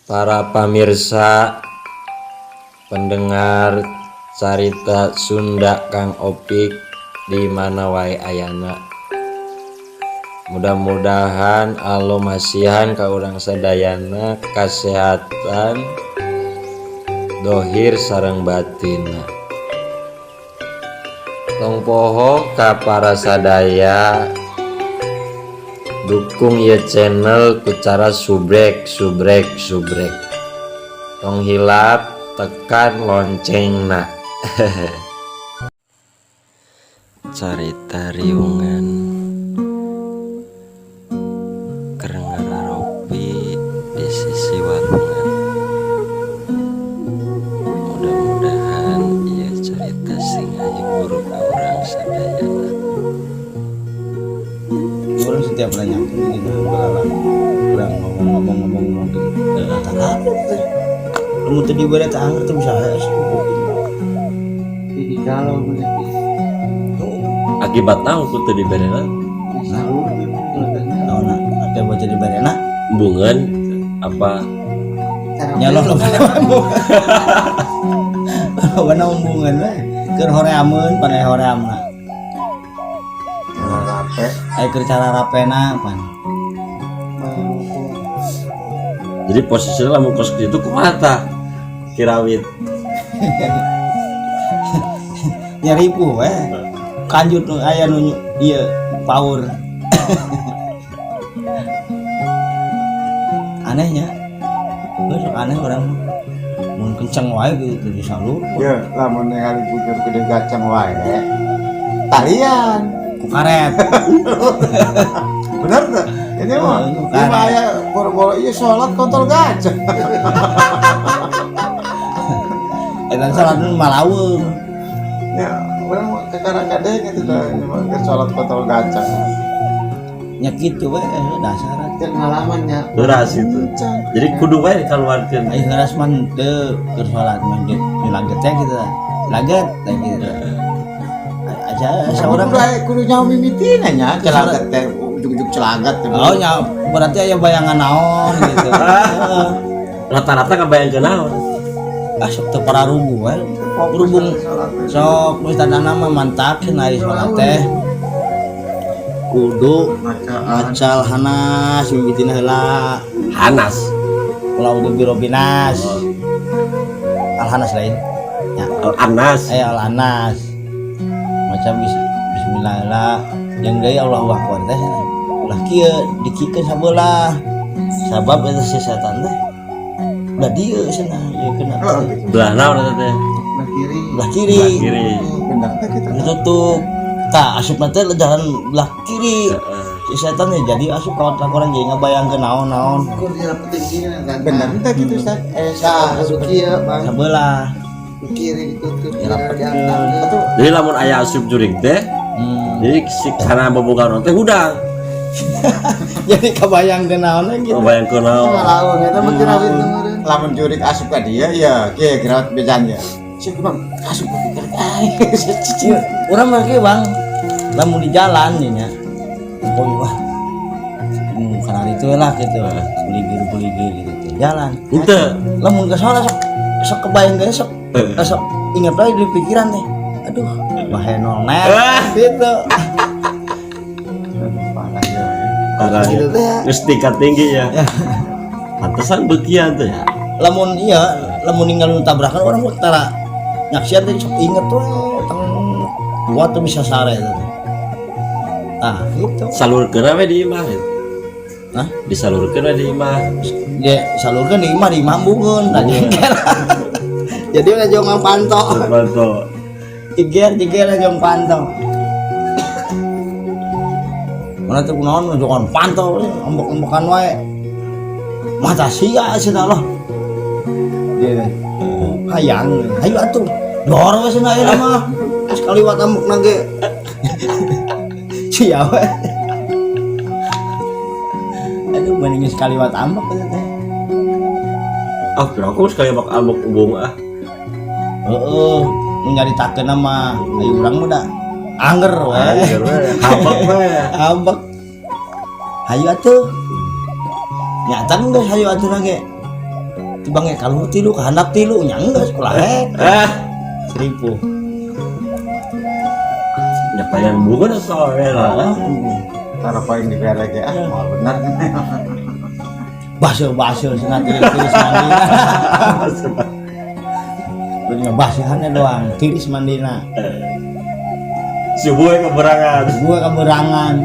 Para pamirsa, pendengar Carita Sunda Kang Opik di mana wae ayana, mudah-mudahan Allah masihan ka urang sadayana kesehatan dohir sareng batina. Tong poho ka para sadaya, dukung ya channel ku cara subrek, subrek, subrek. Tong hilap tekan loncengna. Carita riungan keur ngararopi di sisi walungan, mudah-mudahan ieu carita sing ngahibur ka urang sadayana. Orang setiap nanya gitu, kurang ngomong-ngomong-ngomong gitu, tak apa teh lu tadi dibere tak angger tuh bisa. Jadi kalau Akibat naon ku teu diberena? Naon ada baca dibere nah? Embungeun apa? Nyaloh lo mana embungeun we keur horeameun panai horeamna. Rape. Aya keur cara rapena pan. Jadi posisinya lamun kos kitu kumaha tah kirawit? Nyaripu we kanjut nu aya nu ieu power anehnya. Geus sok aneh orang mun kenceng wae gitu disalur. Ya, lamun ningali bujur gede gacang wae. Talian. Ku karet. Bener tuh. Ini mah, Oh, ini mah aya boro-boro ieu sholat kontol gacang. Eta salat malaweung. Ya, urang mah kekarang kadeng itu dah, ini mah keur sholat kontol gacang. Nya kitu we dasar. Pengalamannya. Beras itu jadi kudu wae dikeluarkeun. Ayo ngeras mah teu keur salat mah ge dilaget teh gitu. Laget teh gitu. Aja Saurang saurang kudu nyawa mimitina nya celagat teh ujug-ujug celagat teh. Oh nya berarti aya bayangan naon gitu. Heeh. Rata-rata kebayangkeun naon? Ah, sok teu pararuguh we. Berhubung sok ustadana mah mantap cenah ari salat teh. Kudu macal hanas mimitina heula. Hanas. Ulah udah birobinas. Al hanas lain. Ya. Al anas. Eh, al anas. Macam bismillah lah. Yang deui Allahu akbar teh cenah. Ulah kieu dikikeun sabelah. Sabab eta si setan teh ulah dieu cenah ieu kena. Belah naon eta teh? Belah kiri. Belah kiri. Belah kiri. Bener teh gitu. Ditutup. Tah asup teh jalan belah kiri. Si setan teh jadi asup ka otak orang jadi ngabayangkeun naon-naon. Bener teh gitu, Ustaz. Eh, sah kieu, Bang. Sabelah. Kiri ditutup. Dirapetkeun. Jadi lamun aya asup jurig teh, jadi si kana bobogan teh hudang. Jadi kebayangkeun naon gitu. Kebayangkeun naon. Lamun eta mah kirawit meureun. Lamun jurig asup ka dia ya, kieu kirawat bejan ya. Si kurang asup ka kieu. Iya, urang mah kieu, Bang. Lamun di jalan nih nya. Oh wah. Karena itu lah gitu. Buligir-buligir gitu. Jalan. Henteu. Lamun ke sana sok sok kebayang ge sok sok ingat lagi di pikiran teh. Aduh, bahenol net gitu. Parah ya. Parah. Gitu teh. Geus tingkat tinggi ya. Pantesan bekian tuh ya. Lamun iya, lamun ninggal nu tabrakan orang mah tara nyaksian teh sok inget we teng waktu bisa sare teh. Ah, gitu. Salurkeun we di imah gitu. Hah? Disalurkeun we di imah. Dia salurkan di imah embungeun nah jeger. Jadi udah jong panto. Panto. Jeger jeger jong panto. Mana tuh kunaon jong panto ambek-ambekan wae. Mata sia cenah loh. Dia hayang, hayu atuh. Dor we cenah ieu mah. Geus kaliwat ambekna ge. Sia we. Aduh, mending geus kaliwat ambek eta teh. Ah, kira aku sekali ambek ambek embung ah. Heeh, nu nyaritakeun mah ayo urang mah da angger we. Angger we. Ambek we. Ambek. Hayu atuh. Nyata geus hayu atuh ge. Tibang ka luhur tilu ka handap tilu nya geus ulah he. Ah, 1000. nyapayan bukan atau lah. Taruh paling dibere ge ah, moal bener. Baseuh-baseuh cenah tiris mandina. Bener baseuhannya doang, tiris mandina. Subuh keberangan. Gua keberangan.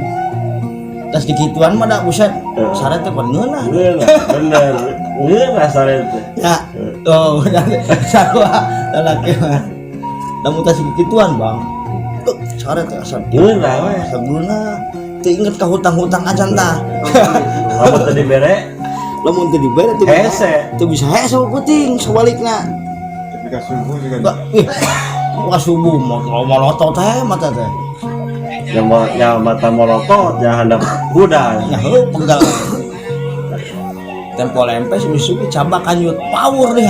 Tas dikituan mah da buset, sare teh peneuna. Bener, bener. Ngeunah sare teh. Ya, oh, sarua lalaki mah. Lamun tas dikituan, Bang. Tuh, sare teh asa Ngeunah we. asa geunah. Teu inget ka hutang-hutang acan tah. Lamun teu dibere Lamun teu dibere teu hese. Teu bisa hese puting sabalikna. Tapi ka subuh juga. Ba, ih, wah subuh mau molotot teh mata teh. Yang mau yang mata molotot, yang handap kuda. Ya heuh pegal. Tempo lempes misuki cabak kanyut power nih.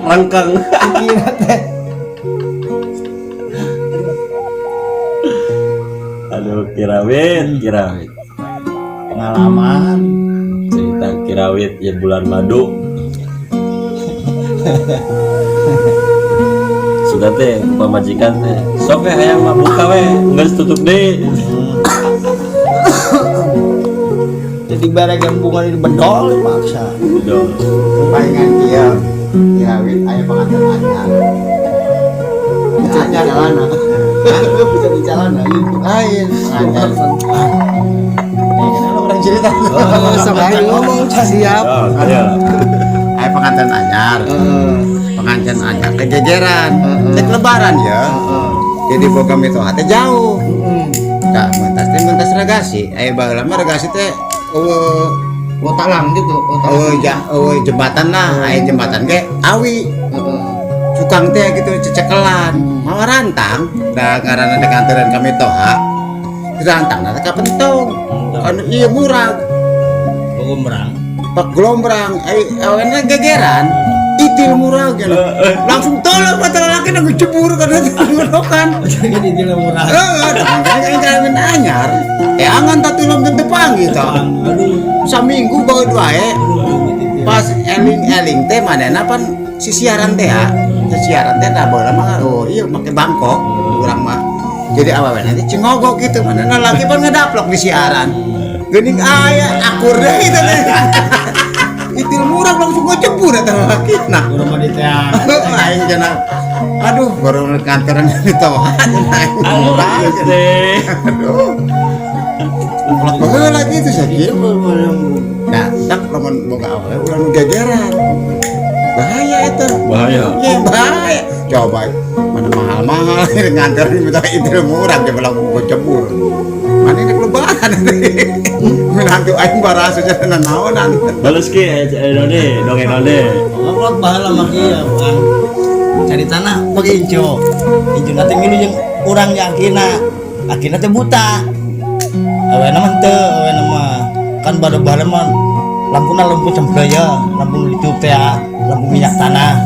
Rengkeng. Kira teh. Aduh, kirawit, kirawit. Pengalaman. Cerita kirawit ya bulan madu. Sudah teh pamajikan teh. Sok we hayang mah buka we, geus tutup deui. Jadi bare gembungan ini bedol paksa. Aduh. Palingan kieu kirawit aya pengantin anyar. Anyar Celana. Bisa di celana gitu. Lain pengantin. Nih, kenapa orang cerita? Oh, sampai ngomong, siap. Oh, ayo. Aya pengantin anyar. Pengantin anyar kegegeran. Cek lebaran ya. Jadi boga mitoha teh jauh. Tah mentas teh mentas regasi. Aya baheula mah regasi teh eueuh Oh, talang gitu. Oh, talang. eueuh ja eueuh jembatan lah, aya jembatan ge awi. Heeh. Cukang teh gitu cecekelan. Mawa rantang da ngaranna dek anteran ka mitoha. Rantang teh kapentong. Anu ieu murag. Gombrang. Pak gelombrang, ai awena gegeran. Itil murag gitu. Langsung tolong mata laki nang cebur kana ngonokan. Jadi dia murah. Heeh, kan kawin anyar. Eh angan tak tulung teu panggih tah. Aduh. Saminggu bae wae. Pas eling-eling teh manehna pan sisiaran teh ya. Sisiaran teh da baheula mah oh iya make bangkok urang mah. Jadi awewena teh cingogok gitu manehna laki pan ngedaplok di siaran. Geuning aya akur deui teh. Itil murah langsung ngecebur eta laki. Nah, Urang mah diteang. aing cenah. Aduh, baru kantoran ditawahan aing murah. Gusti. Aduh. Kolot baheula gitu sakieu. Nah, tak lamun boga awewe ulah nu gegeran. Bahaya eta. Bahaya. Ya bahaya. Coba mana mahal-mahal nganterin minta itil murah coba langsung gua cebur. Mana ini lebaran menantu aing baraso cenah naonan. Balus ki Doni, dongeng Doni. Ngobrol baheula mah kieu, Bang. Cari tanah bagi inco. Inco nanti milu jeung urang yang akina. Akina teh buta. Awena mah teu, awena mah kan bada baheula mah lampuna lampu cempleu ya, lampu ditiup teh ya, lampu minyak tanah.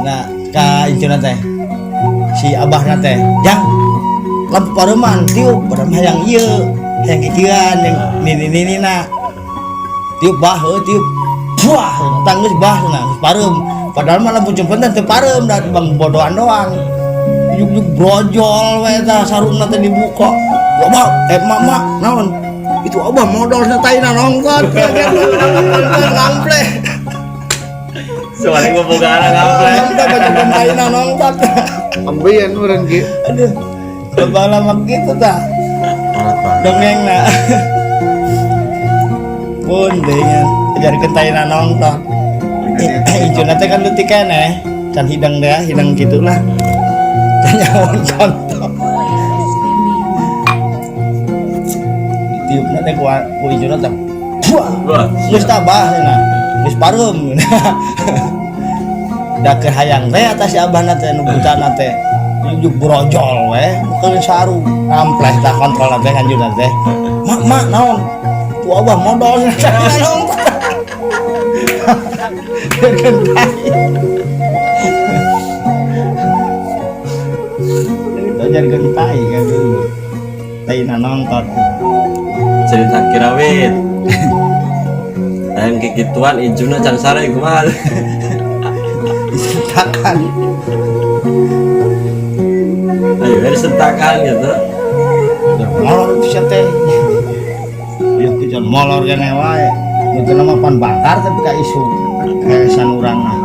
Nah, ka incuna teh si abahna teh, "Jang, lampu pareman tiup, padahal mah hayang ieu, hayang kikieuan yang nini-nini na." Tiup bah, heuh tiup. Wah, tanggeus bah cenah, geus pareum. Padahal mah lampu cempleu teh teu pareum, da bang bodohan doang. Juk-juk brojol we tah sarungna teh dibuka. Wah, mak mak naon? Itu abah modal taina nongkot. Ngample. Soalnya gua boga anak ngample. Ngample baju taina nongkot. Ambeien urang ge. Aduh. Coba lama gitu tah. Dongeng na. Pun dengan ajarkeun taina nongton. Injuna teh kan leutik keneh. Can hidang deh, hidang gitulah. Can nyawan contoh. Ditiupna teh ku injuna teh. Wah, Wah, geus tabah cenah. Geus pareum. Da keur hayang teh atas si abahna teh nu butana teh. Juk brojol we, bukan saru. Ampleh tah kontrolna teh kanjuna teh. Mak, mak naon? Tu abah modal cenah nongton. Itu ajarkeun tai kan dulu. Tai nonton. Cerita kirawit. Hayang kikituan ijuna can sare kumaha? Disentakan. Ayo we disentakan gitu. Molor itu sia teh. Ya tujuan molor kene wae. Nu teu mah pan bakar tapi ka isu. Heesan urang mah.